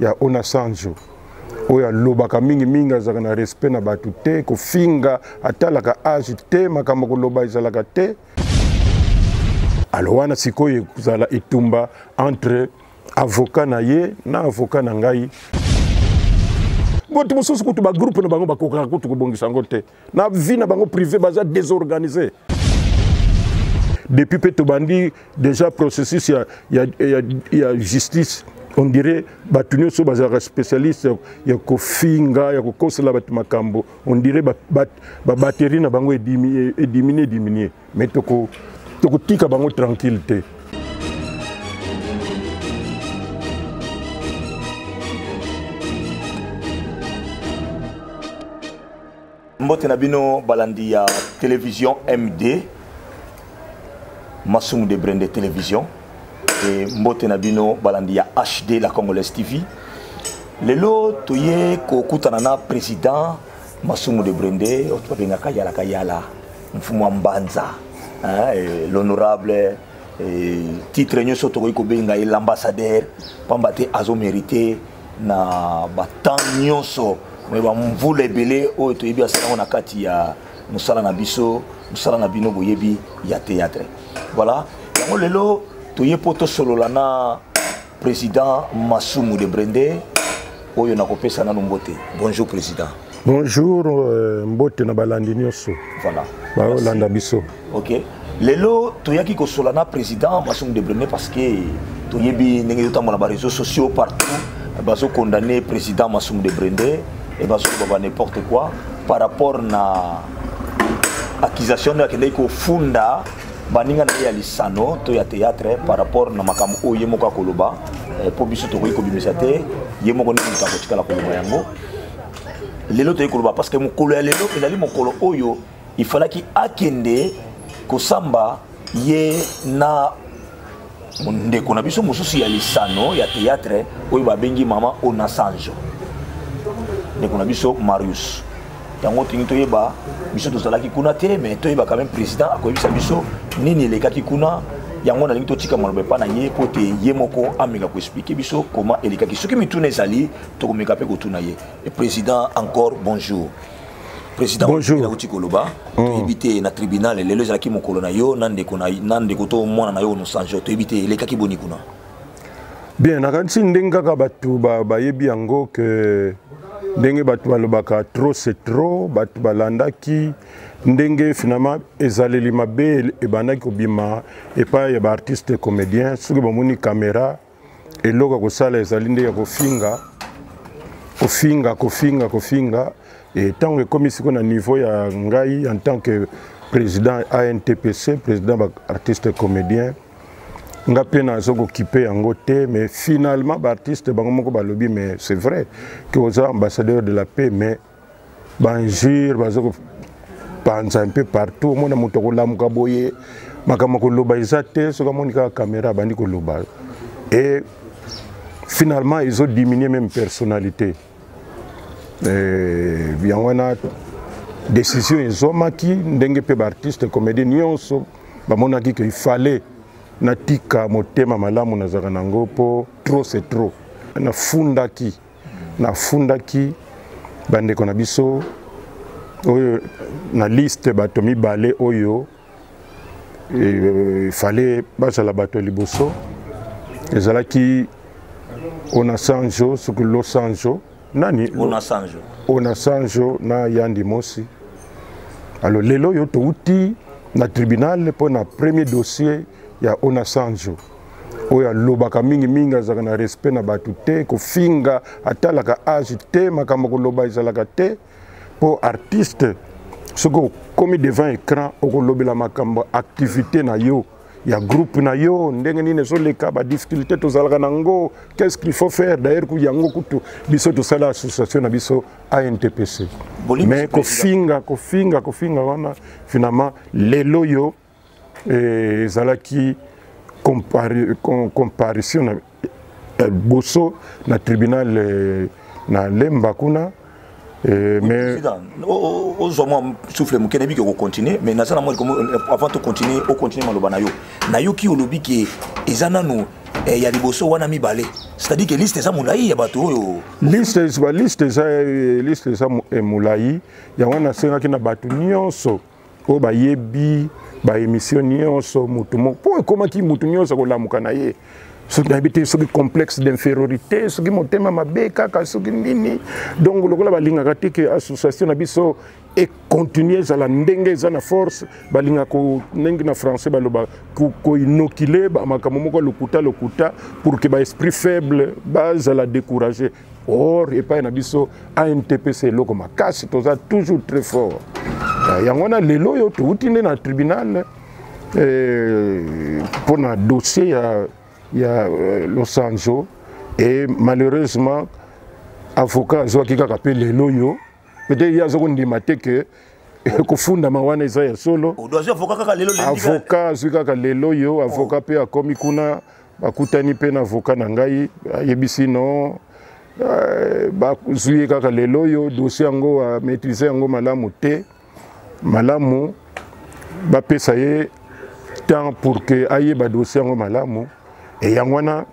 ya Onasanjo oyo alobaka mingimingi, azalaka na respect na bato te, kofinga, atalaka age te, makambo koloba ezalaka te. Alors wana sikoyo ekozala etumba entre avocat na ye na avocat na ngai. Bato mosusu kutu bagroupe na bango bakokaka kutu kobongisa yango te, na vie na bango privé baza désorganisé. Depuis mpe tobandi déjà processus ya justice, on dirait bato nyonso bazalaka spécialiste ya kofinga, ya kokosela bato makambo, on dirait babatterie na bango ediminue ediminue, mais tokotika bango tranquille te. Mbote na bino balandi ya télévision MD Masumu de Brende Télévision et mbote na bino balandi ya HD la Congolaise TV. Lelo toye kokutana na président Masumu de Brende, oyo babengaka Yala Kayala, mfumu wa Mbanza, hein, l'honorable titre nyonso tokoki kobenga ye l'ambassadeur, pamba te azo mériter na batemps nyonso me bamvula ebele oyo toyebi asalango na kati ya mosala na biso, mosala na bino boyebi ya théâtre. Voilà, yango lelo toye mpo tosolola na président Masumu de Brende oyo nakopesa nanu mbote. Bonjour président. Bonjour, mbote na balandi nyonso. Voilà. Baolanda biso. Ok. Lelo toyaki kosola na président Masumu de Brende parce que toyebi ndenge totambola ba réseaux sociaux partout, bazo condamner président Masumu de Brende et bazo ba n'importe quoi par rapport na accusation oyo akendaki kofunda baninga na ye ya lisano to ya théâtre par rapport na makambo oyo ye moko akoloba, mpo biso tokoki kobimisa te, ye moko nde moto akotikala koloba yango. Lelo toyei koloba parce que mokolo ya lelo ezali mokolo oyo ifalaki akende kosamba ye na ndeko na biso mosusu ya lisano ya théâtre oyo babengi mama Onasanjo, ndeko na biso Marius. Yango tolingi toyeba, biso tozalaki kuna te, mais toyeba quand même président akoyebisa biso nini elekaki kuna. Yango nalingi totika maloba epa na ye mpo te ye moko ameka koexpliquer biso comment elekaki. Soki mituna ezali, tokomeka mpe kotuna ye. Et président, encore bonjour. Président, bonjour. Nauti koloba, toyebi te na tribunal lelo ezalaki mokolo na yo na ndeko na ndeko to mwana na yo Onosanjo, toyebi te elekaki boni kuna. Bien, nakanisi ndenge kaka bato bayebi yango ke ndenge bato balobaka trop c'est trop. Bato balandaki ndenge finalement ezaleli mabe ebandaki kobima epai ya baartiste comédien. Soki bamoni caméra, eloko ya kosala ezali nde ya kofinga, kofinga, kofinga, kofinga. E ntango ekomi sikoyo na niveau ya ngai en tant que président ANTPC, président baartiste comédien, nga mpe nazo kokipe yango te. Mais finalement baartiste bango moko balobi: mais c'est vrai que oza ambassadeur de la paix, mais bainjure baza kopanza un peu partout. Omona moto akolamuka boye, makambo koloba eza te, soki amoni kaka caméra abandi koloba, et finalement ezodiminue même personnalité. Yango wana décision ezwamaki ndenge mpe baartiste comédie nyonso bamonaki ke il fallait natika motema malamu nazalaka nango, mpo trop c'est trop. Nafundaki bandeko na biso oyo na liste, bato mibale oyo fallait bazala bato ya liboso. Ezalaki Onasanjo, soki Losanjo, nani. Onasanjo. Onasanjo na Yandi Mosi. Alors lelo oyo touti na tribunal mpo na premier dossier ya Onasanjo oyo alobaka mingimingi, azalaka na respect na bato te, kofinga, atalaka age te, makambo koloba ezalaka te. Mpo artiste soki okomi devant écran, okolobela makambo activité na yo, ya groupe na yo, ndenge nini ezoleka, badifficulté tozalaka nango, qu'est-ce qu'il faut faire. D'ailleurs yango kutu biso tosala association na biso ANTPC. Mais kofinga, kofinga, kofinga wana, finalement lelo oyo ezalaki comparution na boso na tribunal na Lemba kuna. Mais ozwa mwa souffle moke, nayebi ke kocontinue, mais naza na mwa avant tocontinue, ocontinue maloba na yo. Nayoki olobi ke eza nanu ya liboso wana mibale, c'est C'est-à-dire que liste eza molai ya bato oyo. Liste, baliste eza, liste eza molai. Yango wana nasengaki na bato nyonso oyo bayebi baémission nyonso, motu moko, mpo ekomaki motu nyonso akolamuka na ye. Soki nayebi te, soki complexe d'infériorité, soki motema mabe kaka, soki nini. Donc lokola balingaka te ke association na biso econtinue, ezala ndenge eza na force, balingaka, ndenge na français baloba, koinoculer makambo moko lokuta lokuta pour ke baesprit faible bazala découragé. Or epai na biso ANTPC eloko makasi, toza toujours très fort. Yango wana lelo oyo touti nde na tribunal mpo na dossier ya Losanjo. Et malheureusement avocat azwaki kaka mpe lelo oyo. Peut-être ye aza kondima te ke kofundama wana eza ya solo. Avocat azwi kaka lelo oyo. Avocat mpe akomi kuna, bakutani mpe na avocat na ngai, ayebisi non, bazwi ye kaka lelo oyo, dossier yango amaîtrise yango malamu te. Malamu bapesa ye temps pour ke ayeba dossier yango malamu. E yango wana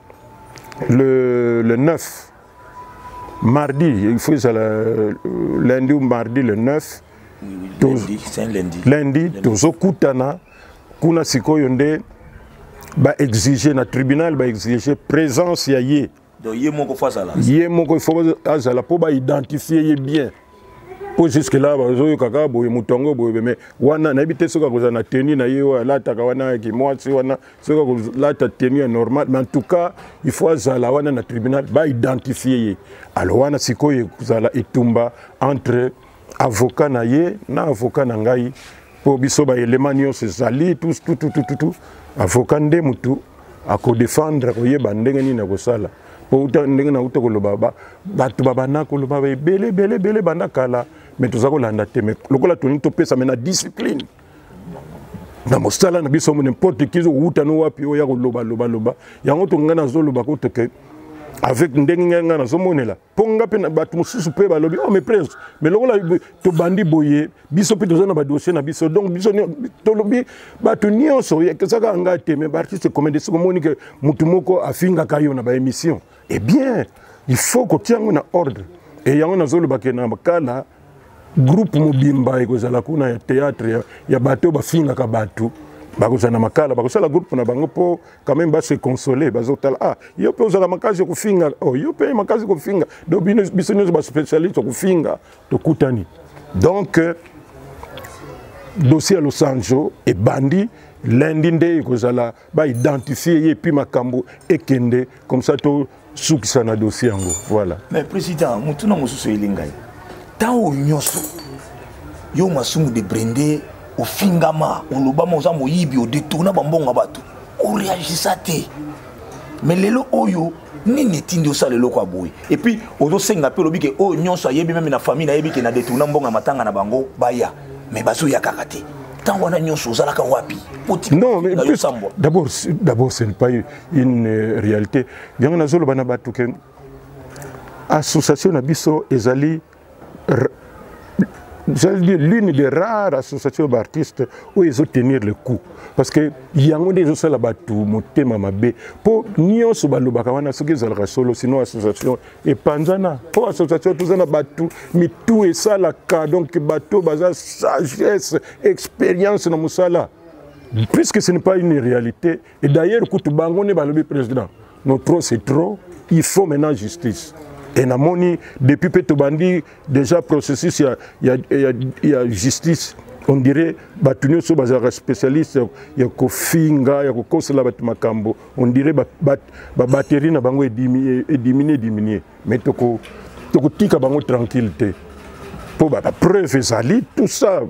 le 9, mardi, il faut ezala lundi ou mardi, le 9. Oui, lundi, c'est un lundi. Lundi tozokutana kuna. Sikoyo nde baexige na tribunal, baexige présence ya ye. Donc ye moko faut azala. Ye moko il faut azala mpo baidentifie ye bien, mpo jusque là bazoyoka kaka boye, moto yango boye. Mais wana nayebi te soki akozala na tenue na ye oyo alataka wana kimwasi wana, soki akolata tenue ya normal. Mais en tout cas il faut azala wana na tribunal, baidentifie ye. Alors wana sikoyo ekozala etumba entre avocat na ye na avocat na ngai, mpo biso baelema nyonso ezali tout tout tout tout tout. Avocat nde mutu akodefendre, akoyeba ndenge nini akosala, mpo uta ndenge nauta koloba, bato babanda koloba ebele ebele ebele banda kala, mais toza kolanda te. Mais lokola tolingi topesa me na discipline na mosala na biso, n'importe qui owuta no wapi oyo ya koloba loba loba yango, to ngai nazoloba ko toke avec ndenge ngai ngai nazomonela, mpo nga mpe bato mosusu mpe balobi: "Oh mais prince, mais lokola tobandi boye, biso mpe toza na badossier na biso." Donc biso tolobi bato nyonso, eza kaka ngai te, mais baartiste comédien, soki omoni ke motu moko afingaka yo na baémission, eh bien il faut kotia yango na ordre. E yango nazoloba ke na kala groupe mobimba ekozala kuna ya théâtre ya bato oyo bafingaka bato, bakozala na Makala, bakosala groupe na bango mpo quand même base consoler. Bazotala: "Ah, yo mpe ozala makasi ya kofinga, oh, yo mpe makasi kofinga." Donc biso nyonso baspécialiste ya kofinga tokutani. Donc dossier ya Losanjo ebandi lundi, nde ekozala baidentifie ye, et puis makambo ekende comme ça, tosukisa na dossier yango, voilà. Mais président, motuna mosusu eyeli ngai: ntango nyonso yo Masumu de Brende ofingama, olobama oza moyibi, odetourna bambongo ya bato, oréagisa te. Mais lelo oyo nini etindi osala eloko ya boye? Et puis ozosenga mpe, olobi ke oyo nyonso ayebi, même na famille nayebi ke na détourna mbongo ya matanga na bango, baya. Mais bazoya kaka te. Ntango wana nyonso ozalaka wapi? Non, mais d'abord ce n'est pas une réalité. Yango nazoloba na bato ke association na biso ezali, j'allais dire, l'une des rares associations d'artistes oyo ezotenir le coup, parce que yango nde ezosala bato motema mabe, mpo nyonso balobaka wana soki ezalaka solo, sinon association epanzana. Mpo association toza na bato mitu esalaka, donc bato baza sagesse, expérience na mosala. Puisque ce n'est pas une réalité, et d'ailleurs kutu bango nde balobi: "Président, non, trop c'est trop, il faut maintenant justice." Et namoni depuis mpe tobandi déjà processus ya justice, on dirait bato nyonso bazalaka spécialiste ya kofinga, ya kokosela bato makambo, on dirait babatterie na bango ediminue, ediminue. Mais tokotika bango tranquille te, mpo bapreuve ezali, tout ça.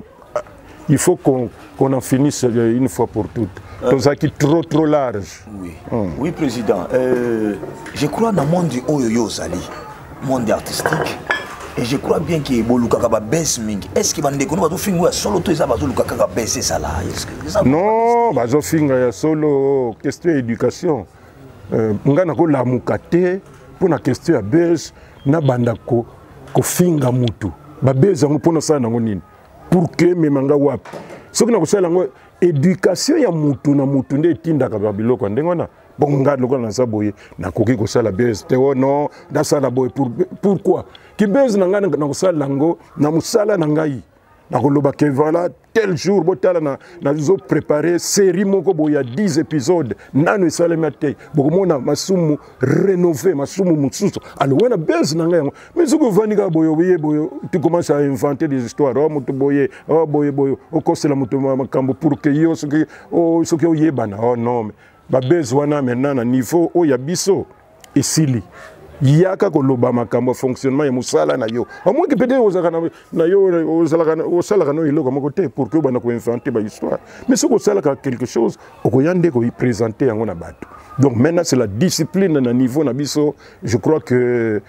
Il faut qu'on qu en finisse une fois pour toutes. Tozalaki trop trop large. Oui, Oui président, je crois na monde oyo yo ozali, monde artistique, et je crois bien ke bolukaka babese mingi. Est ce que bandeko no bazofinga ya solo to eza bazoluka kaka bese ezala? Non, bazofinga ya solo. Question ya éducation, nga nakolamuka te mpo na question ya bese nabanda kofinga mutu. Babese yango mpo nasala nango nini? Pour ke emema nga wapi? Soki nakosala yango, éducation ya mutu na mutu nde etindaka babiloko ya ndenge wana. Mpo nga lokola naza boye, nakoki kosala buzz te. O oh non, nasala boye pourquoi? Ki buzz na ngai, nakosala yango na mosala na ngai. Nakoloba ke voilà, tel jour botala, nazo préparer série moko boye ya 10 épisodes, nano esalemi te. Bokomona Masumu rénové, Masumu mosusu. Alors wana buzz na ngai yango. Mais soki ovandi kaka boye, oye boye, tu commences à inventer des histoires: oh, moto boye, oh, boye boye, okosela moto makambo pour que yo soki oyebana. Oh non, babuzz wana maintenant na niveau oyo ya biso esili. Yaka koloba makambo ya fonctionnement ya mosala na yo. Amoki peut-être ozalaka na yo, ozalaka, osalaka no eloko moko te pour que obanda koinventer bahistoire. Mais soki osalaka quelque chose, okoya nde koiprésente yango na bato. Donc maintenant, c'est la discipline na niveau na biso. Je crois que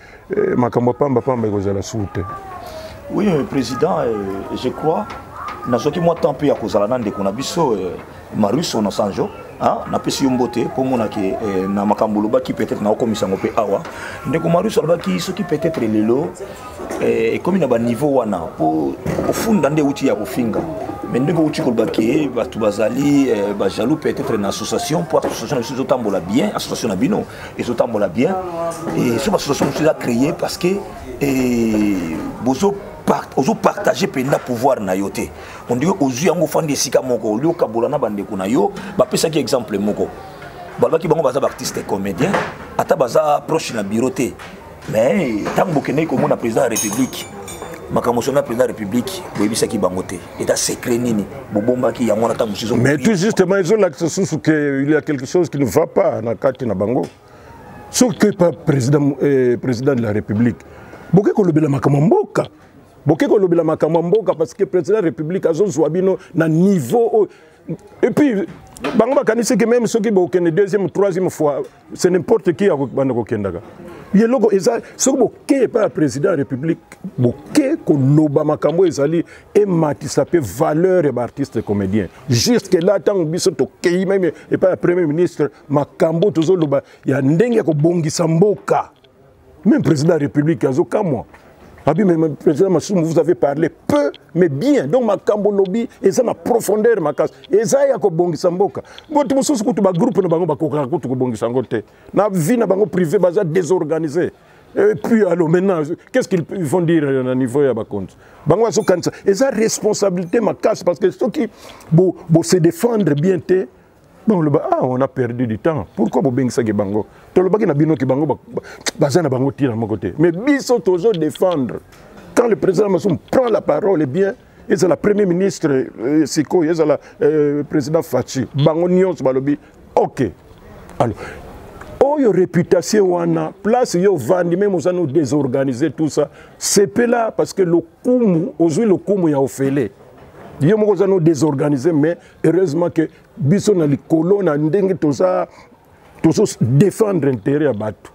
makambo ya pamba pamba ekozala su te. Oui, président, je crois nazwaki mwa temps mpe ya kozala na ndeko na biso Marius Onosanjo. Napesi yo mbote mpo monake na makambo olobaki, peut-être naokomisa yango mpe awa. Ndeko Marius alobaki soki peut-être lelo ekomi na baniveau wana mpo kofunda nde euti ya kofinga, mais ndenge outi koloba ke bato bazali bajaloux peut-être na association, mpo association na biso ezotambola bien, association na bino ezotambola bien. Et so bassociation mosusu eza créé parce que bozo ozopartage mpenza pouvoir na yo te. On dirait ozwi yango, ofandi esika moko, oli okabola na bandeko na yo. Bapesaki exemple moko, balobaki bango baza baartiste comédien, ata baza proche na bureau te, mais ntango bokendeki komona président ya République, makambo sona président ya République, boyebisaki bango te. Eza secret nini bobombaki yango wana? Ntango mosusu Mais tout justement, ezolakisa susu ke il y a quelque chose qui ne va pas na kati na bango. Soki pa président de la République, boke kolobela makambo ya mboka, boke kolobela makambo ya mboka, parce que président de la République azozwa bino na niveau oyo. Et puis bango bakanisi ke même soki bokende deuxième, troisième fois, c'est n'importe qui akobanda kokendaka. Eloko eza, soki boke epai ya président ya République, boke koloba makambo ezali ematisa mpe valeur ya baartiste comédien. Jusque là, ntango biso tokei même epai ya Premier ministre, makambo tozoloba ya ndenge ya kobongisa mboka, même président ya République azokamwa abi: mais président Masumu, vous avez parlé peu mais bien. Donc makambo lobi eza na profondeur makasi, eza ya kobongisa mboka. Bato mosusu kutu bagroupe na bango bakokaka kutu kobongisa yango te. Na vie na bango privé, baza désorganisé. Et puis alors maintenant, qu'est-ce qu'ils vont dire na niveau ya bakonzi? Bango bazokanisa eza responsabilité makasi, parce que soki bo se défendre bien te, bon, loba: ah, on a perdu du temps. Pourquoi bobengisaki bango? Tolobaki na bino ke bango baza na bango ntina moko te. Mais biso tozo défendre. Quand le président Masumu prend la parole, eh bien, ezala Premier ministre sikoyo, ezala président Fatshi, bango nyonso balobi ok. Alors oyo réputation wana, place yo ovandi, même oza no désorganiser tout ça, sepela, parce que lokumu ozwi, lokumu ya ofele. Yo moko oza no désorganisé, mais heureusement que biso na likolo, na ndenge toza, tozo défendre intérêt ya bato,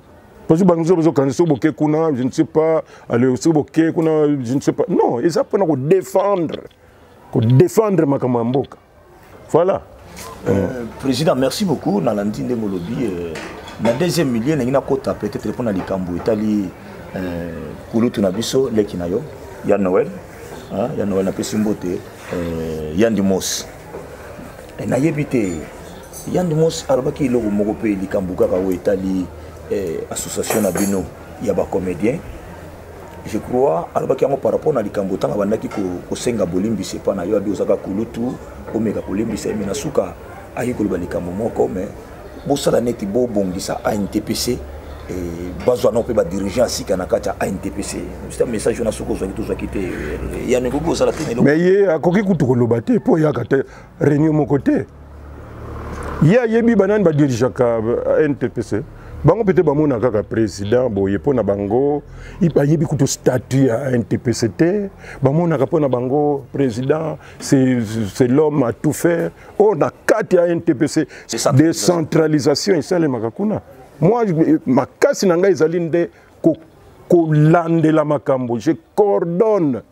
parce que bango bazokanisa soki boke kuna, je ne sais pas, ale soki boke kuna, je ne sais pas. Non, eza mpona kodéfendre makambo ya mboka, voilà. Président, merci beaucoup. Nalandi ndenge olobi. Na deuxième milieu, ndenge nakota peut-être mpona likambo etali kulutu na biso, leki na yo ya Noël, hein, ya Noël, napesi mbote, Yandi Mos. Nayebi te, Yandi Mos alobaki eloko moko mpe likambo kaka oyo etali association na bino ya bacomédien. Je crois alobaki yango par rapport na likambo ntango abandaki kosenga bolimbisi epa na yo, abi ozaka kulutu, omeka kolimbisa ye. Me na suka ayaki koloba likambo moko, mais bosala neti bobongisa ANTPC, bazwa nao mpe badirigeant ya sika na kati ya ANTPC. C'est message wana, soki ozwaki, tozwaki te, yani ekoki kozala te. Mais ye akoki kutu koloba te, mpo oyaka te réunion moko te. Ye ayebi banani badirigeaka ANTPC? Bango peut-être bamona kaka président boye. Mpo na bango, bayebi kutu statut ya ANTPC te. Bamonaka mpo na bango président, c'est l'homme à tout faire. Oyo na kati ya ANTPC, décentralisation esalemaka kuna. Moi, makasi na ngai ezali nde kolandela makambo, je coordonne.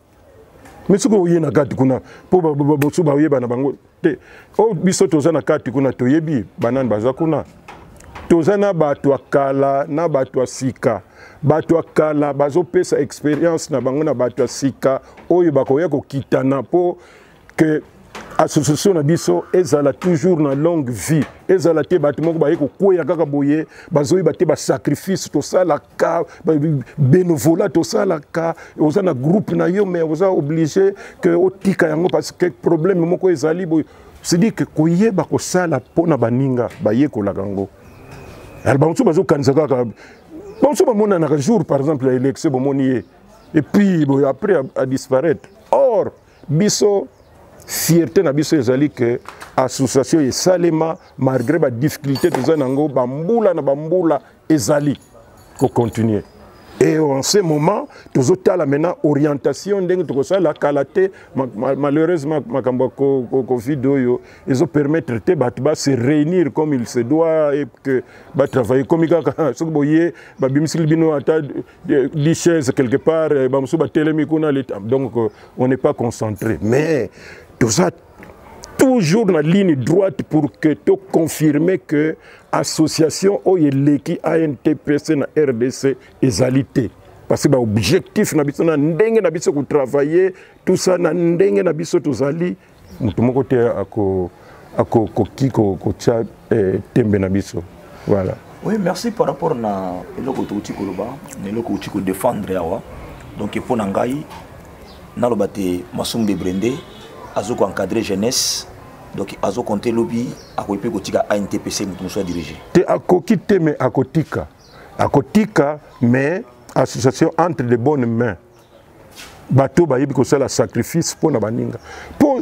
Mais soki oye na kati kuna, mpo bosu bayeba na bango te. Oyo biso toza na kati kuna, toyebi banani baza kuna. Toza na bato ya kala na bato ya sika. Bato ya kala bazopesa expérience na bango na bato ya sika oyo bakoya kokitana mpo ke Association na biso ezala toujours na longue vie, ezala te bato moko baye kokweya kaka boye, bazoyeba te basacrifice tosalaka, bénévolat tosalaka. Oza na groupe na yo, mais oza obligé ke otika yango parce que problème moko ezali boye. C'est-à-dire que koyeba kosala mpo na baninga, bayekolaka yango. Alors bamosusu bazokanisa kaka, bamosusu bamonanaka jour par exemple ya élection, bomoni ye, et puis boye après a disparaître. Or biso, fierté na biso ezali ke association esalema malgré badifficulté toza nango, bambula na bambula, ezali kocontinue. Et en ce moment, tozotala maintenant orientation ndenge tokosala. Kala te, malheureusement makambo ya Covid oyo ezopermettre te bato base réunir comme il se doit et que batravailler komi kaka. Soki boye babimisili bino ata 10 chaises quelque part, bamosusu batelemi kuna, donc on n'est pas concentré. Mais toza toujours na ligne droite pour que toconfirme que association oyo eleki ANTPC na RDC ezali te, parce que baobjectif na biso, na ndenge na biso kotravailler, tout ça, na ndenge na biso tozali, moto moko te akoki kotia tembe na biso. Voilà. Oui, merci. Par rapport na eloko touti koloba, na eloko outi kodéfendre awa, donc mpo na ngai naloba te, Masumu de Brende azokoencadre jeunesse, donc azokonte lobi akoki mpe kotika ANTPC, moto mosusu adirige? Te, akoki te, mais akotika, akotika, mais association entre de bonnes mains, bato bayebi kosala sacrifice mpo na baninga, mpo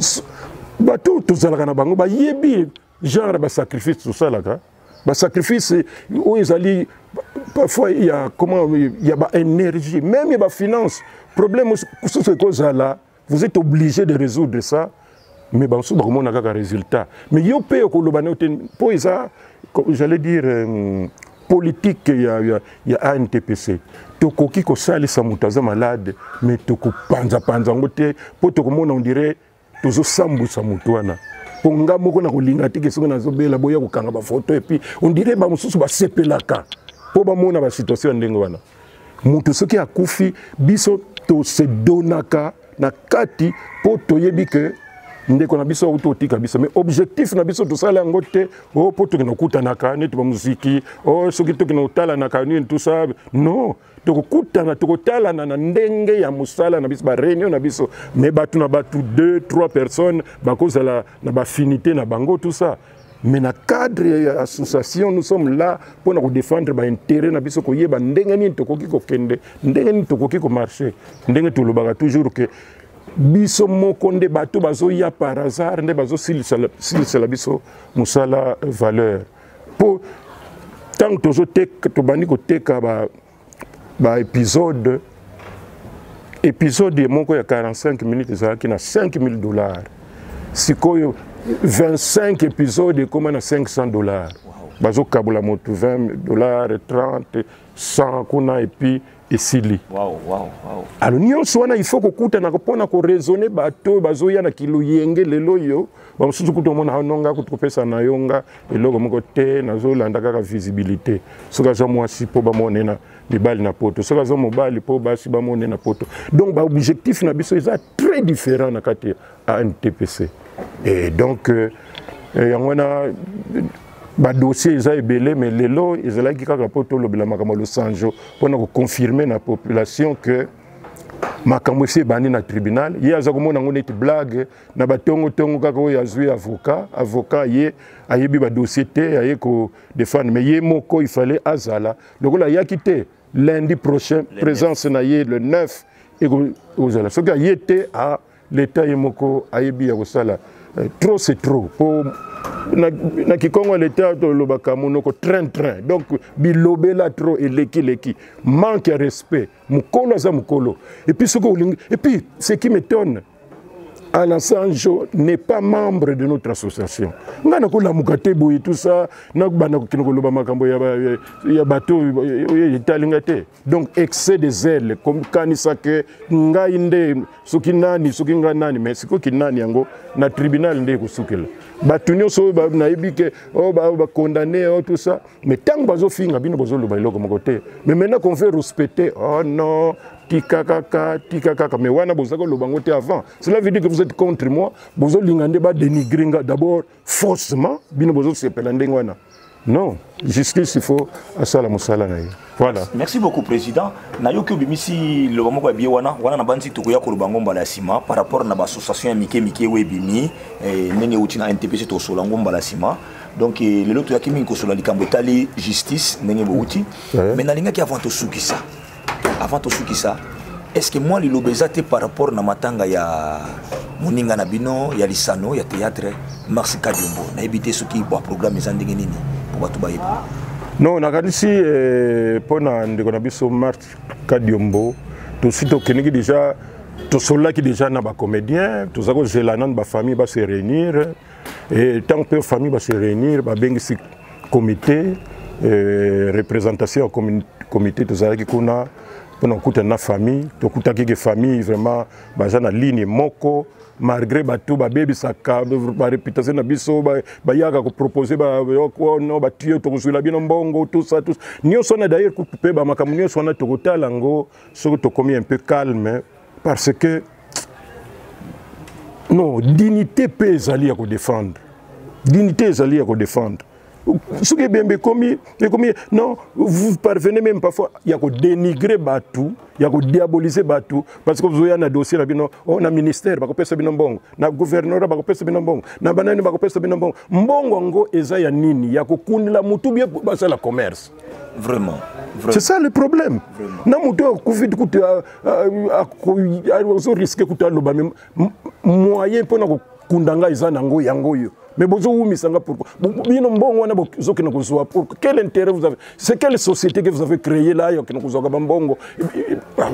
bato tozalaka na bango bayebi genre basacrifice tosalaka, basacrifice oyo ezali parfois ya comment, ya baénergie, même ya bafinance. Problème mosusu ekozala, vous êtes obligé de résoudre ça, mais bamosusu bakomona kaka résultat, mais yo mpe okoloba na yo te, mpo eza, j'allais dire, politique ya ANTPC. Tokoki kosalisa moto aza malade, mais tokopanzapanza yango te, mpo tokomona on dirait tozosambwisa moto wana. Mpo nga moko na kolinga teke soki nazobela, boya kokanga bafoto, et puis on dirait bamosusu basepelaka mpo bamona basituation ya ndenge wana. Moto soki akufi, biso tosedonaka na kati, mpo toyebi ke ndeko na biso auti otika biso. Mais objectif na biso, tosala yango te o mpo tokende kokutanaka neti bamuziki o soki tokende kotalanaka nini, tout ça, non. Tokokutana, tokotalana na ndenge ya mosala na biso, baréunion na biso, mais bato na bato, deux trois personnes bakozala na baaffinité na bango, tout ça. Mais na cadre ya association, nous sommes là mpona kodéfendre baintérêt na biso, koyeba ndenge nini tokoki kokende, ndenge nini tokoki komarcher. Ndenge tolobaka toujours ke biso moko nde bato bazoya par hasard nde bazosilisela biso mosala valeur, mpo ntango tozoteka, tobandi koteka baépisode ba épisode moko ya 45 minutes ezalaki na 5000 dollars. Sikoyo 25 épisode ekóma na 500 dollars. Bazokabola moto 20 dollars, 30, 100 kuna, et puis esili. Wow. Alors nyonso wana, il faut kokutanaka mpona koraisonner bato oyo bazoya na kiloyenge. Lelo oyo bamosusu kuta omona anonga kutu kopesa na yo nga eloko moko te, nazolanda kaka visibilité. Soki aza mwasi, mpo bamone na mibali na poto, soki aza mobali, mpo basi bamone na poto. Donc baobjectif na biso eza très différent na kati ya ANTPC. Et donc yango wana badossier eza ebele, mais lelo ezalaki kaka mpo tolobela makambo ya Losanjo, mpona koconfirme na population que makambo esi ebandi na tribunal. Ye aza komona yango neti blague na batongotongo kaka oyo azwi avocat. Avocat ye ayebi badossier te, aye kodefendre, mais ye moko il fallait azala. Lokola ayaki te, lundi prochain présence na ye le 9 ekozala. Soki aye te, a l'état ye moko ayebi ya kosala. Trop c'est trop. Po na kikongo l'état tolobaka monoko train train, donc bilobela trop eleki leki, manque ya respect. Mokolo aza mokolo, et puis soki olingi. Et puis ce qui m'étonne, Alasanjo n'est pas membre de notre association. Nga nakolamuka te boye, tout ça, nakobanda kokende koloba makambo ya bato oyo etalinga te. Donc excès de zèle, kokanisa ke ngai nde soki nani, soki ngai nani. Mais sikoki nani yango na tribunal nde ekosukela bato nyonso oyo nayebi ke oyo bacondamné oyo, tout ça. Mais ntango bazofinga bino, bozoloba eloko moko te. Mais maintenant qu'on veut respecter, oh non. Tika kaka, tika kaka. Mais wana boza koloba ngo te avant. Cela veut dire que vous êtes contre moi. Bozolinga nde badénigre nga d'abord faussement. Bino bozosepela ndenge wana. Non, justice, il faut asala mosala na ye. Voilà. Merci beaucoup, président. Nayoki obimisi liloba moko ya bie wana wana na bandi tokoya koloba ngo mbala ya nsima par rapport na baassociation ya mike mike oyo ebimi ndenge euti na NTPC. Tokosola ngo mbala ya nsima. Donc lelo toyaki mingi kosola likambo etali justice ndenge bouti. Mais nalingaki avant tosukisa, est ce que mwa liloba eza te par rapport na matanga ya moninga na bino ya lisano ya théâtre, Mars Kadiombo? Nayebi te soki baprogramme eza ndenge nini mpo bato bayeba. Non, nakanisi mpo na ndeko na biso Mars Kadiombo, tosi tokendeki déjà, tosololaki déjà na bacomédien. Toza kozela nanu bafamille base réunir. Et ntango mpe famille base réunir, babengisi comité, représentation ya comité. Tozalaki kuna mpona kokutana na famille. Tokutaki ke famille vraiment baza na ligne moko, malgré bato babebisaka baréputation na biso, bayaka kopropose no batie tokozwela bino mbongo, tout ça, tout nyonso wana. D'ailleurs kutu mpe bamakambo nyonso wana tokotala yango soki tokomi un peu calme, parce que non, dignité mpe ezali ya kodéfendre, dignité ezali ya kodéfendre. Soki ebembe ekomi ekomi, non, vous parvenez même parfois ya kodénigrer bato, ya kodiaboliser bato, parce que ozoya na dossier na bino, oh, na ministère bakopesa bino mbongo, na gouvernorat bakopesa bino mbongo, na banani bakopesa bino mbongo. Mbongo yango eza ya nini? Ya kokundela mutu bie basala commerce? Vraiment. C'est ça le problème. Na moto oyo akufi kutu azorisquer kutu aloba me moyen mpona kokunda ngai eza nango yango oyo, mais bozowumisa nga pourquoi? Bino mbongo wana bozokende kozwa pour quel intérêt? Vous avez, c'est quelle société que vous avez créé là yokende kozwaka bambongo?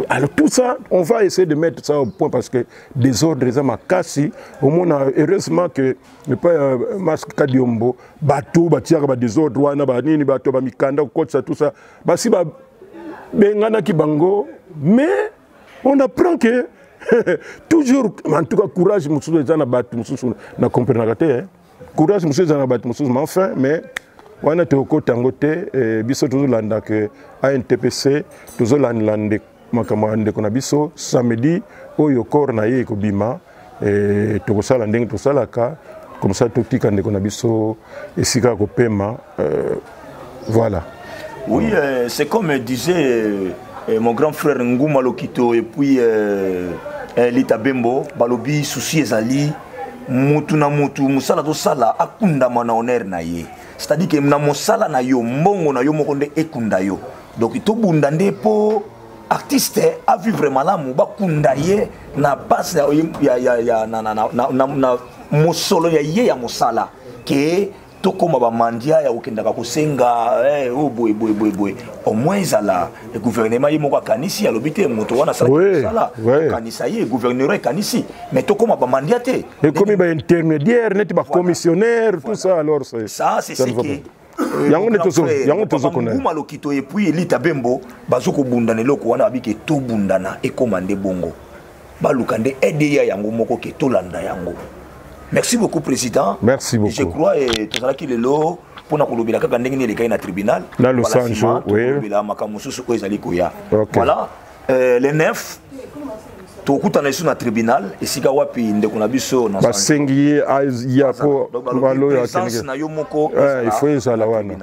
Alors tout ça, on va essayer de mettre ça au point, parce que désordre eza makasi. Omona, heureusement que epai ya Mars Kadiombo, bato batiaka badésordre wana banini, bato bamikanda kokotisa, tout ça, basi babenganaki bango. Mais on apprend que toujours, en tout cas, courage mosusu eza na bato mosusu na comprenaka te, courage mosusu eza na bato mosusu. Mais enfin, mais wana tokokota yango te. Biso tozolanda ke ANTPC tozolandela makambo ya ndeko na biso. Samedi oyo corps na ye ekobima, tokosala ndenge tosalaka, comme ça totika ndeko na biso esika ya kopema. Voilà. Oui, c'est comme disait mon grand frère Nguma Lokito et puis Lita Bembo, balobi souci ezali mutu na mutu mosala tosala akundama na honneur na ye, c'est-à-dire que na mosala na yo, mbongo na yo moko nde ekunda yo. Donc tobunda nde mpo artiste avivre malamu, bakunda ye na base ya, na mosolo ya ye ya mosala, ke tokóma bamandia ya kokendaka kosenga oyo boye boye boye boye. Au moins ezala gouvernement ye moko akanisi, alobi te moto wana asalaki mosala, akanisa ye, gouvernement ekanisi, mais tokóma bamandia te. Ekomi baintermédiaire neti bacommissionnaire, tout ça. Alors ça, c'est ce que yango nde yango tozokona. Nguma Lokito et puis Elita Bembo bazokobundana eloko wana, babiki tobundana ekóma nde bongo, baluka nde aide ya yango moko ke tolanda yango. Merci beaucoup, président. Merci beaucoup. Je crois tozalaki lelo mpona kolobela kaka ndenge nini elekaki na tribunal. Na Lusanjo, oui. Kolobela makambo mosusu oyo ezali koya. Voilà, le 9 tokutana lisusu na tribunal, esika wapi ndeko na biso. Basengi ye aya po baloyo na yo moko. Il faut ezala wana.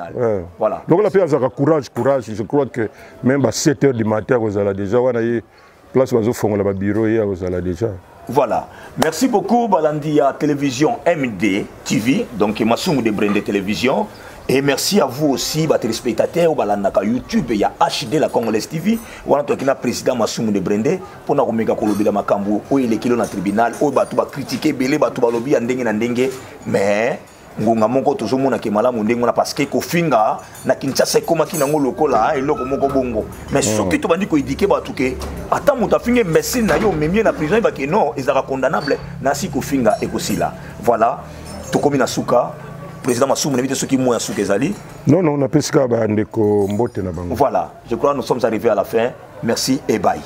Voilà. Lokola mpe azalaka courage, courage, je crois que même ba 7 heures du matin akozala déjà wana, ye place bazofongola babureau, ye akozala déjà. Voilà. Merci beaucoup, Balandi ya Télévision MD TV, donc Masumu de Brende Télévision. Et merci à vous aussi, ba téléspectateurs, balandaka YouTube, il y a HD, la Congolaise TV. Voilà, toi qui président Masumu de Brende, pour na komeka kolobela makambo, oyo elekilo na tribunal, oyo bato ba critiquer belé, bato balobi ya ndenge na ndenge, mais ngonga moko tozomona ke malamu ndenge wana, parce que kofinga na Kinshasa ekomaki nango lokola eloko moko bongo. Mais soki tobandi koéduquer bato ke ata moto afingi imbécile na yo, omemi ye na prison, yebake non, ezalaka condamnable nasi kofinga ekosila. Voilà, tokomi na suka. Président Masumu, nayebi te soki mwa ya suka ezali. Non, napesi kaka bandeko mbote na bango. Voilà, je crois nous sommes arrivés à la fin. Merci et bye.